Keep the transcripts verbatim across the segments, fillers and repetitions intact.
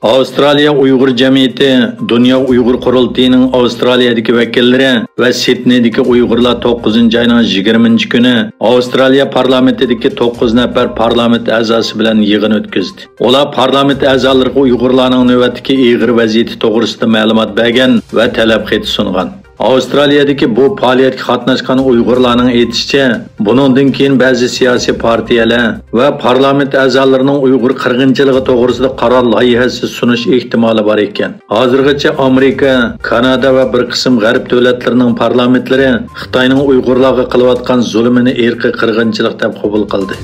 ئاۋسترالىيە ئۇيغۇر جەمئىيىتى دۇنيا ئۇيغۇر قۇرۇلتىيىنىڭ ئاۋسترالىيەدىكى ۋەكىللىرى ۋە سىدنېيدىكى ئۇيغۇرلار توققۇزىنچى ئاينىڭ يىگىرمىنچى كۈنى ئاۋسترالىيە پارلامېنتىدىكى توققۇز نەپەر پارلامېنت ئەزاسى بىلەن يىغىن ئۆتكۈزدى. ئۇلار پارلامېنت ئەزالىرىغا ئۇيغۇرلارنىڭ نۆۋەتتىكى ئېغىر ۋەزىيىتى توغرىسىدا مەلۇمات بەرگەن ۋە تەلەپ خېتى سۇنغان. ئاۋسترالىيەدىكى بۇ پائالىيەتكە قاتناشقان ئۇيغۇرلارنىڭ ئېيتىشىچە، بۇنىڭدىن كېيىن بەزى سىياسىي پارتىيەلەر ۋە پارلامېنت ئەزالىرىنىڭ ئۇيغۇر قىرغىنچىلىقى توغرىسىدا قارار لايىھەسى سۇنۇش ئېھتىمالى بار ئىكەن. ھازىرغىچە ئامېرىكا، كانادا ۋە بىر قىسىم غەرب دۆلەتلىرىنىڭ پارلامېنتلىرى خىتاينىڭ ئۇيغۇرلارغا قىلىۋاتقان زۇلۇمىنى ئىرقىي قىرغىنچىلىق دەپ قوبۇل قىلدى.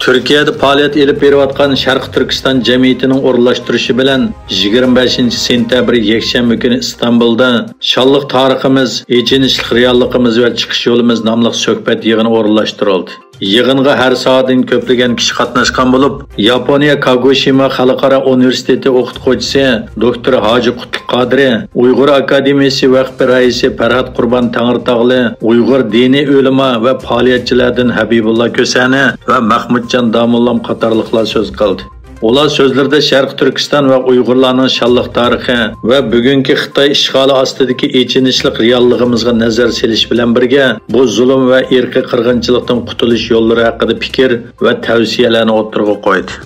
تۈركىيەدە پائالىيەت ئېلىپ بېرىۋاتقان شەرقىي تۈركىستان جەمئىيىتىنىڭ ئورۇنلاشتۇرۇشى بىلەن يىگىرمە بەشىنچى سېنتەبىر يەكشەنبە كۈنى ئىستانبۇلدا شانلىق تارىخىمىز، ئېچىنىشلىق رېئاللىقىمىز ۋە چىقىش يولىمىز ناملىق سۆھبەت يىغىنى ئورۇنلاشتۇرۇلدى. يىغىنغا ھەر ساھەدىن كۆپلىگەن كىشى قاتناشقان بولۇپ، ياپونىيە كاگوشىما خەلقئارا ئۇنىۋېرسىتېتى ئوقۇتقۇچىسى دوكتور ھاجى قۇتلۇق قادىرى، ئۇيغۇر ئاكادېمىيىسى ۋەقپى رەئىسى پەرھات قۇربان تەڭرىتاغلى، ئۇيغۇر دىنىي ئۆلىما ۋە پائالىيەتچىلەردىن ھەبىبۇللا كۆسەنى ۋە مەخمۇتجان داموللام قاتارلىقلار سۆز قىلدى. ئۇلار سۆزلىرىدە شەرقىي تۈركىستان ۋە ئۇيغۇرلارنىڭ شانلىق تارىخى ۋە بۈگۈنكى خىتاي ئىشغالى ئاستىدىكى ئېچىنىشلىق رېئاللىقىمىزغا نەزەر سېلىش بىلەن بىرگە، بۇ زۇلۇم ۋە ئىرقىي قىرغىنچىلىقتىن قۇتۇلۇش يوللىرى ھەققىدە پىكىر ۋە تەۋسىيەلەرنى ئوتتۇرىغا قويدى.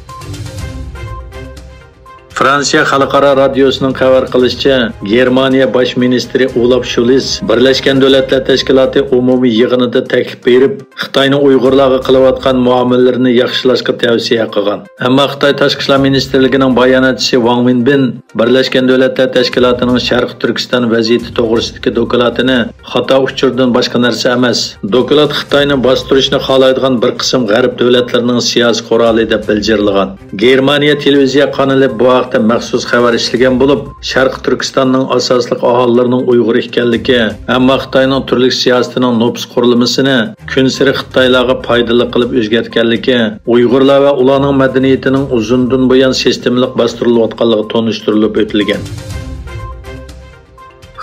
فرانسىيە خەلقئارا رادىيوسىنىڭ خەۋەر قىلىشىچە، گېرمانىيە باش مىنىستىرى ئولاف شولىس بىرلەشكەن دۆلەتلەر تەشكىلاتى ئومۇمىي يىغىنىدا تەكلىپ بېرىپ، خىتاينىڭ ئۇيغۇرلارغا قىلىۋاتقان مۇئامىلىلىرىنى ياخشىلاشقا تەۋسىيە قىلغان. ئەمما خىتاي تاشقى ئىشلار مىنىستىرلىكىنىڭ باياناتچىسى ۋاڭ ۋېنبىن بىرلەشكەن دۆلەتلەر تەشكىلاتىنىڭ شەرقىي تۈركىستان ۋەزىيىتى توغرىسىدىكى دوكلاتىنى خاتا ئۇچۇردىن باشقا نەرسە ئەمەس، دوكلات خىتاينى باستۇرۇشنى خالايدىغان بىر قىسىم غەرب دۆلەتلىرىنىڭ سىياسىي قورالى دەپ بىلجىرلىغان. گېرمانىيە تېلېۋىزىيە قانىلى بۇ ھەقتە مەخسۇس خەۋەر ئىشلىگەن بولۇپ، شەرقىي تۈركىستاننىڭ ئاساسلىق ئاھالىلىرىنىڭ ئۇيغۇر ئىكەنلىكى، ئەمما خىتاينىڭ تۈرلۈك سىياسىتىنىڭ نوپۇس قۇرۇلمىسىنى كۈنسېرى خىتايلارغا پايدىلىق قىلىپ ئۆزگەرتكەنلىكى، ئۇيغۇرلار ۋە ئۇلارنىڭ مەدەنىيىتىنىڭ ئۇزۇندىن بۇيان سىستېمىلىق باستۇرۇلۇۋاتقانلىقى تونۇشتۇرۇلۇپ ئۆتۈلگەن.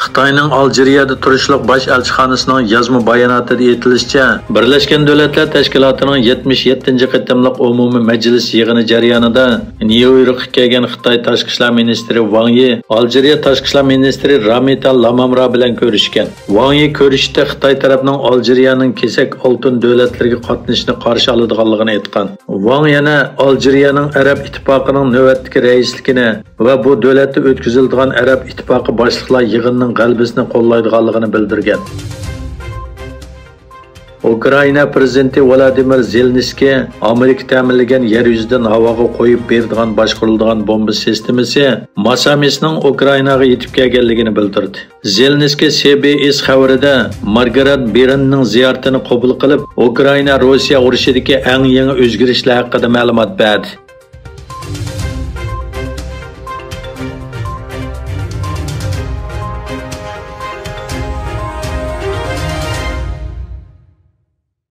خىتاينىڭ ئالجىرىيەدە تۇرۇشلۇق باش ئەلچىخانىسىنىڭ يازما باياناتىدا ئېيتىلىشىچە، بىرلەشكەن دۆلەتلەر تەشكىلاتىنىڭ يەتمىش يەتتىنچى قېتىملىق ئومۇمىي مەجلىس يىغىنى جەريانىدا نيۇ يوركقا كەلگەن خىتاي تاشقى ئىشلار مىنىستىرى ۋاڭ يى ئالجىرىيە تاشقى ئىشلار مىنىستىرى رامىتا لامامرا بىلەن كۆرۈشكەن. ۋاڭ يى كۆرۈشۈشتە خىتاي تەرەپنىڭ ئالجىرىيەنىڭ كېسەك ئالتۇن دۆلەتلىرىگە قاتنىشىشنى قارشى ئالىدىغانلىقىنى ئېيتقان. ۋاڭ يەنە ئالجىرىيەنىڭ ئەرەب ئىتتىپاقىنىڭ نۆۋەتتىكى رەئىسلىكىنى ۋە بۇ دۆلەتتە ئۆتكۈزۈلىدىغان ئەرەب ئىتتىپاقى باشلىقلار يىغىنىنىڭ غەلىبىسىنى قوللايدىغانلىقىنى بىلدۈرگەن. ئۇكرائىنا پىرېزىدېنتى ۋلادىمىر زېلېنسكىي ئامېرىكا تەمىنلىگەن يەر يۈزىدىن ھاۋاغا قويۇپ بېرىدىغان باشقۇرۇلىدىغان بومبا سىستېمىسى ماسامىسنىڭ ئۇكرائىناغا يېتىپ كەلگەنلىكىنى بىلدۈردى. زېلېنسكىي سى بى ئېس خەۋىرىدە مارگارېت بېرننىڭ زىيارىتىنى قوبۇل قىلىپ، ئۇكرائىنا-روسىيە ئۇرۇشىدىكى ئەڭ يېڭى ئۆزگىرىشلەر ھەققىدە مەلۇمات بەردى.